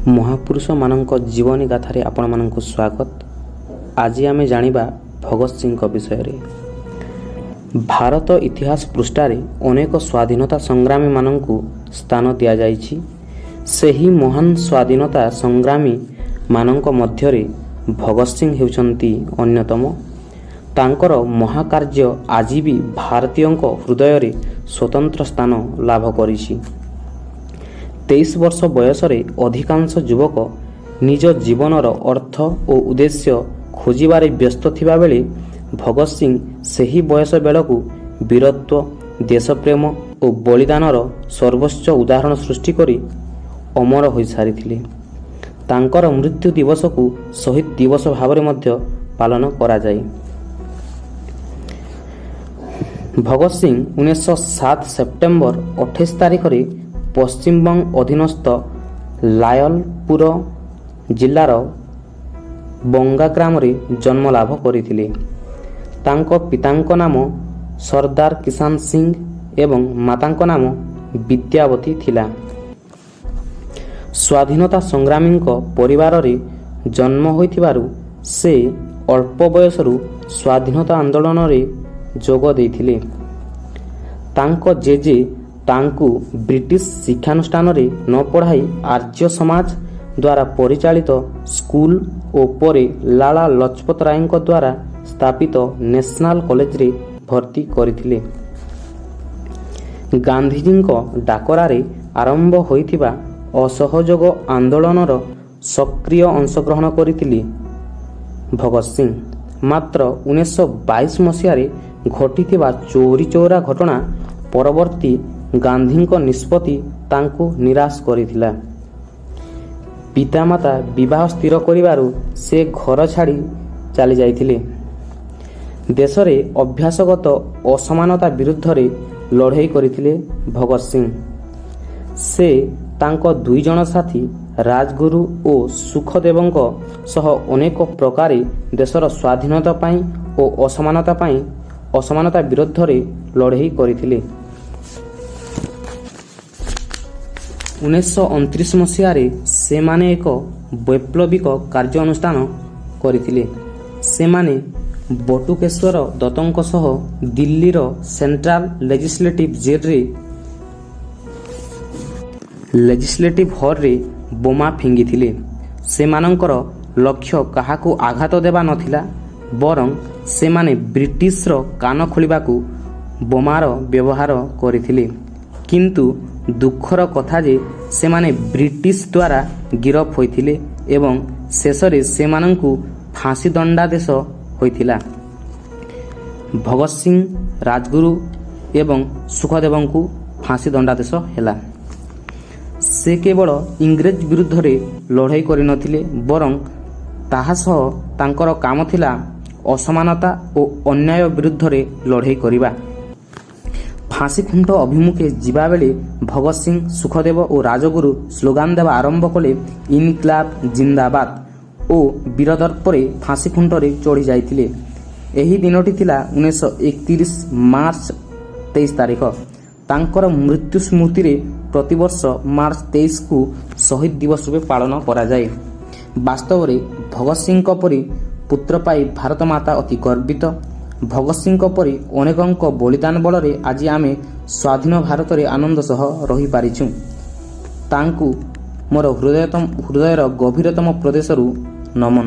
ମହାପୁରୁଷମାନଙ୍କ ଜୀବନୀ ଗାଥାରେ ଆପଣମାନଙ୍କୁ ସ୍ୱାଗତ। ଆଜି ଆମେ ଜାଣିବା ଭଗତ ସିଂଙ୍କ ବିଷୟରେ। ଭାରତ ଇତିହାସ ପୃଷ୍ଠାରେ ଅନେକ ସ୍ୱାଧୀନତା ସଂଗ୍ରାମୀମାନଙ୍କୁ ସ୍ଥାନ ଦିଆଯାଇଛି। ସେହି ମହାନ ସ୍ୱାଧୀନତା ସଂଗ୍ରାମୀମାନଙ୍କ ମଧ୍ୟରେ ଭଗତ ସିଂ ହେଉଛନ୍ତି ଅନ୍ୟତମ। ତାଙ୍କର ମହାକାର୍ଯ୍ୟ ଆଜି ବି ଭାରତୀୟଙ୍କ ହୃଦୟରେ ସ୍ୱତନ୍ତ୍ର ସ୍ଥାନ ଲାଭ କରିଛି। 23 ବର୍ଷ ବୟସରେ ଅଧିକାଂଶ ଯୁବକ ନିଜ ଜୀବନର ଅର୍ଥ ଓ ଉଦ୍ଦେଶ୍ୟ ଖୋଜିବାରେ ବ୍ୟସ୍ତ ଥିବାବେଳେ ଭଗତ ସିଂ ସେହି ବୟସ ବେଳକୁ ବୀରତ୍ୱ, ଦେଶପ୍ରେମ ଓ ବଳିଦାନର ସର୍ବୋଚ୍ଚ ଉଦାହରଣ ସୃଷ୍ଟି କରି ଅମର ହୋଇସାରିଥିଲେ। ତାଙ୍କର ମୃତ୍ୟୁ ଦିବସକୁ ଶହୀଦ ଦିବସ ଭାବରେ ମଧ୍ୟ ପାଳନ କରାଯାଏ। ଭଗତ ସିଂ 1907 ସେପ୍ଟେମ୍ବର 28 ତାରିଖରେ ପଶ୍ଚିମବଙ୍ଗ ଅଧୀନସ୍ଥ ଲାୟଲପୁର ଜିଲ୍ଲାର ବଙ୍ଗା ଗ୍ରାମରେ ଜନ୍ମଲାଭ କରିଥିଲେ। ତାଙ୍କ ପିତାଙ୍କ ନାମ ସର୍ଦ୍ଦାର କିଷାନ ସିଂ ଏବଂ ମାତାଙ୍କ ନାମ ବିଦ୍ୟାବତୀ ଥିଲା। ସ୍ୱାଧୀନତା ସଂଗ୍ରାମୀଙ୍କ ପରିବାରରେ ଜନ୍ମ ହୋଇଥିବାରୁ ସେ ଅଳ୍ପ ବୟସରୁ ସ୍ୱାଧୀନତା ଆନ୍ଦୋଳନରେ ଯୋଗ ଦେଇଥିଲେ। ତାଙ୍କ ଜେଜେ ତାଙ୍କୁ ବ୍ରିଟିଶ ଶିକ୍ଷାନୁଷ୍ଠାନରେ ନ ପଢ଼ାଇ ଆର୍ଯ୍ୟ ସମାଜ ଦ୍ୱାରା ପରିଚାଳିତ ସ୍କୁଲ ଓ ପରେ ଲାଲା ଲଜପତ ରାୟଙ୍କ ଦ୍ୱାରା ସ୍ଥାପିତ ନ୍ୟାସନାଲ କଲେଜରେ ଭର୍ତ୍ତି କରିଥିଲେ। ଗାନ୍ଧିଜୀଙ୍କ ଡାକରାରେ ଆରମ୍ଭ ହୋଇଥିବା ଅସହଯୋଗ ଆନ୍ଦୋଳନର ସକ୍ରିୟ ଅଂଶଗ୍ରହଣ କରିଥିଲେ ଭଗତ ସିଂ। ମାତ୍ର 1922 ମସିହାରେ ଘଟିଥିବା ଚୌରି ଚୌରା ଘଟଣା ପରବର୍ତ୍ତୀ ଗାନ୍ଧୀଙ୍କ ନିଷ୍ପତ୍ତି ତାଙ୍କୁ ନିରାଶ କରିଥିଲା। ପିତାମାତା ବିବାହ ସ୍ଥିର କରିବାରୁ ସେ ଘର ଛାଡ଼ି ଚାଲିଯାଇଥିଲେ। ଦେଶରେ ଅଭ୍ୟାସଗତ ଅସମାନତା ବିରୁଦ୍ଧରେ ଲଢ଼େଇ କରିଥିଲେ ଭଗତ ସିଂ। ସେ ତାଙ୍କ ଦୁଇଜଣ ସାଥୀ ରାଜଗୁରୁ ଓ ସୁଖଦେବଙ୍କ ସହ ଅନେକ ପ୍ରକାରେ ଦେଶର ସ୍ୱାଧୀନତା ପାଇଁ ଓ ଅସମାନତା ବିରୁଦ୍ଧରେ ଲଢ଼େଇ କରିଥିଲେ। 1929 ମସିହାରେ ସେମାନେ ଏକ ବୈପ୍ଳବିକ କାର୍ଯ୍ୟାନୁଷ୍ଠାନ କରିଥିଲେ। ସେମାନେ ବଟୁକେଶ୍ୱର ଦତ୍ତଙ୍କ ସହ ଦିଲ୍ଲୀର ସେଣ୍ଟ୍ରାଲ ଲେଜିସ୍ଲେଟିଭ୍ ହଲରେ ବୋମା ଫିଙ୍ଗିଥିଲେ। ସେମାନଙ୍କର ଲକ୍ଷ୍ୟ କାହାକୁ ଆଘାତ ଦେବା ନଥିଲା, ବରଂ ସେମାନେ ବ୍ରିଟିଶର କାନ ଖୋଲିବାକୁ ବୋମାର ବ୍ୟବହାର କରିଥିଲେ। କିନ୍ତୁ ଦୁଃଖର କଥା ଯେ ସେମାନେ ବ୍ରିଟିଶ ଦ୍ୱାରା ଗିରଫ ହୋଇଥିଲେ ଏବଂ ଶେଷରେ ସେମାନଙ୍କୁ ଫାଶୀ ଦଣ୍ଡାଦେଶ ହୋଇଥିଲା। ଭଗତ ସିଂ, ରାଜଗୁରୁ ଏବଂ ସୁଖଦେବଙ୍କୁ ଫାଶୀ ଦଣ୍ଡାଦେଶ ହେଲା। ସେ କେବଳ ଇଂରେଜ ବିରୁଦ୍ଧରେ ଲଢ଼େଇ କରିନଥିଲେ, ବରଂ ତାହା ସହ ତାଙ୍କର କାମ ଥିଲା ଅସମାନତା ଓ ଅନ୍ୟାୟ ବିରୁଦ୍ଧରେ ଲଢ଼େଇ କରିବା। ଫାଶୀ ଖୁଣ୍ଟ ଅଭିମୁଖେ ଯିବାବେଳେ ଭଗତ ସିଂ, ସୁଖଦେବ ଓ ରାଜଗୁରୁ ସ୍ଲୋଗାନ ଦେବା ଆରମ୍ଭ କଲେ, ଇନକ୍ଲାବ ଜିନ୍ଦାବାଦ, ଓ ବୀରଦର୍ପରେ ଫାଶୀ ଖୁଣ୍ଟରେ ଚଢ଼ି ଯାଇଥିଲେ। ଏହି ଦିନଟି ଥିଲା 1931 ମାର୍ଚ୍ଚ 23 ତାରିଖ। ତାଙ୍କର ମୃତ୍ୟୁ ସ୍ମୃତିରେ ପ୍ରତିବର୍ଷ ମାର୍ଚ୍ଚ 23କୁ ଶହୀଦ ଦିବସ ରୂପେ ପାଳନ କରାଯାଏ। ବାସ୍ତବରେ ଭଗତ ସିଂଙ୍କ ପରି ପୁତ୍ର ପାଇ ଭାରତ ମାତା ଅତି ଗର୍ବିତ। ଭଗତ ସିଂଙ୍କ ପରି ଅନେକଙ୍କ ବଳିଦାନ ବଳରେ ଆଜି ଆମେ ସ୍ୱାଧୀନ ଭାରତରେ ଆନନ୍ଦ ସହ ରହିପାରିଛୁ। ତାଙ୍କୁ ମୋର ହୃଦୟର ଗଭୀରତମ ପ୍ରଦେଶରୁ ନମନ।